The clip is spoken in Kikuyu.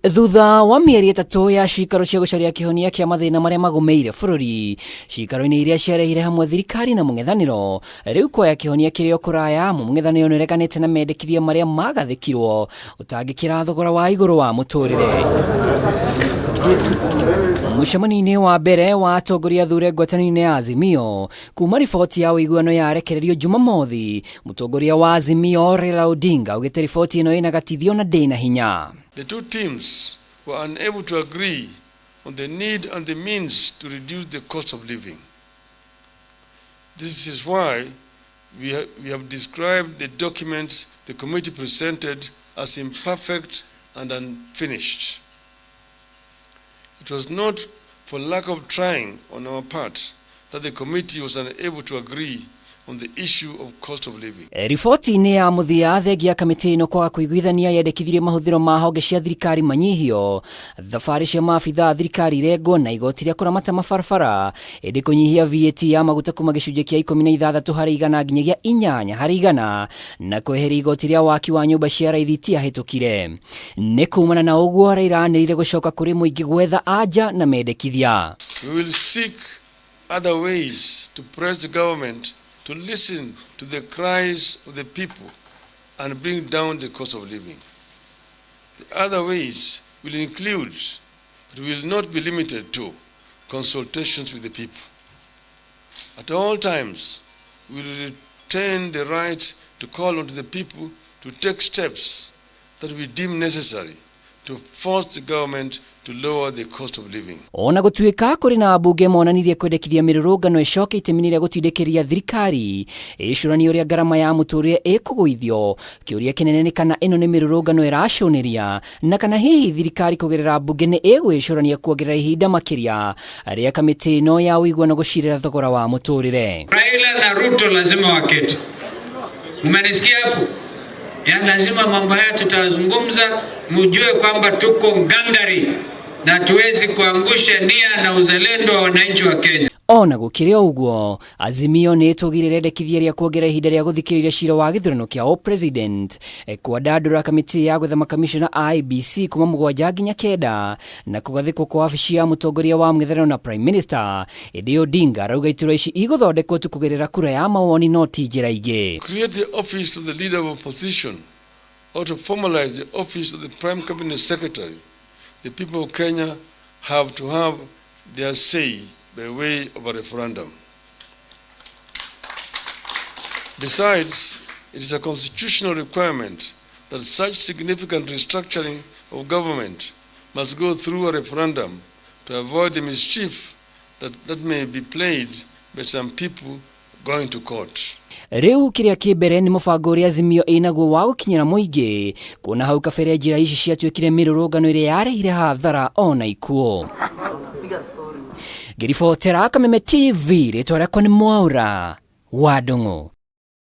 Thutha wa mĩeri 3 ya cikaro cia gũcaria kĩhonia kĩa mathĩna marĩa magũmĩire bũrũri, cikaro-inĩ iria ciarehire hamwe thirikari na mũng'ethanĩro, rĩu kuoya kĩhonia kĩrĩ o kũraya, mũng'ethanĩro nĩũreganĩte na mendekithia marĩa magathĩkirwo ũtangĩkĩra thogora wa igũrũ wa mũtũrĩre. Mũcemanio-inĩ wa mbere wa atongoria athure ngwatanĩro-inĩ ya Azimio kuma riboti ya ũiguano yarekererio Jumamothi, mũtongoria wa Azimio Raila Odinga augĩte riboti ĩno ĩna gatithio na ndĩna hinya. The two teams were unable to agree on the need and the means to reduce the cost of living. This is why we have described the document the committee presented as imperfect and unfinished. It was not for lack of trying on our part that the committee was unable to agree on the issue of cost of living. Riboti-inĩ ya mũthia thengia kamĩtĩ ĩno kwaga kũiguithania yendekithirie mahũthĩro ma honge cia thirikari manyihio, thabarĩ cia maabitha a thirikari irengwo na igoti rĩa kũramata mabarabara, ĩndĩ kũnyihia VAT ya maguta kuma gĩcunjĩ kĩa 16 harĩ igana nginyagia 8 harĩ igana na kweheria igoti rĩa waki wa nyũmba cia raithi itiahĩtũkire. Nĩ kumana na ũguo Raila anĩrĩire gũcoka kũrĩ mũingĩ gwetha anja na mendekithia. We will seek other ways to press the government to listen to the cries of the people and bring down the cost of living. The other ways will include, but will not be limited to, consultations with the people. At all times, we will retain the right to call on to the people to take steps that we deem necessary to force the government to lower the cost of living. Ona gũtuĩka kũrĩ na ambunge monanirie kwendekithia mĩrũrũngano ĩcoke itemi-inĩ rĩa gũtindĩkĩrĩria thirikari ĩcũranie ũrĩa ngarama ya mũtũrĩre ĩkũgũithio, kĩũria kĩnene nĩ kana ĩno nĩ mĩrũrũngano ĩracũnĩria na kana hihi thirikari kũgerera mbunge nĩ ĩgwĩcũrania kuongerera ihinda makĩria rĩa kamĩtĩ ĩno ya ũiguano gũcirĩra thogora wa mũtũrĩre. Raila na Ruto lazima waketi. Mmenisikia hapo? Ya lazima mambo haya tutazungumza, mjue kwamba tuko ngangari na tuwezi kuangusha nia na uzalendo wa wananchi wa Kenya. Ona gũkĩrĩ o ũguo, Azimio nĩ ĩtũgĩrĩre endekithia rĩa kuongerera ihinda rĩa gũthikĩrĩria cira wa gĩthurano kĩa o-president, kwandandũra kamĩtĩ ya gwetha makamishona a IEBC kuma 7 nginya 9 na kũgathĩkwo kwa wabici ya mũtongoria wa mũng'ethanĩro na prime minister. Ĩndĩ Odinga arauga iturwa ici igũthondekwo tu kũgerera kura ya mawoni no ti njĩra ingĩ. Create the office of the leader of opposition or to formalize the office of the prime cabinet secretary. The people of Kenya have to have their say by way of a referendum. Besides, it is a constitutional requirement that such significant restructuring of government must go through a referendum to avoid the mischief that may be played by some people going to court. Rĩu kĩrĩa kĩ mbere nĩ mũbango ũrĩa Azimio ĩnaguo wa gũkinyĩra mũingĩ, kuona hau kabere njĩra ici ciatuĩkire mĩrũrũngano ĩrĩa yarehire hathara ona ikuũ. Ngĩribotera Kameme TV, rĩtwa rĩakwa nĩ Mwaura wa Ndung'u.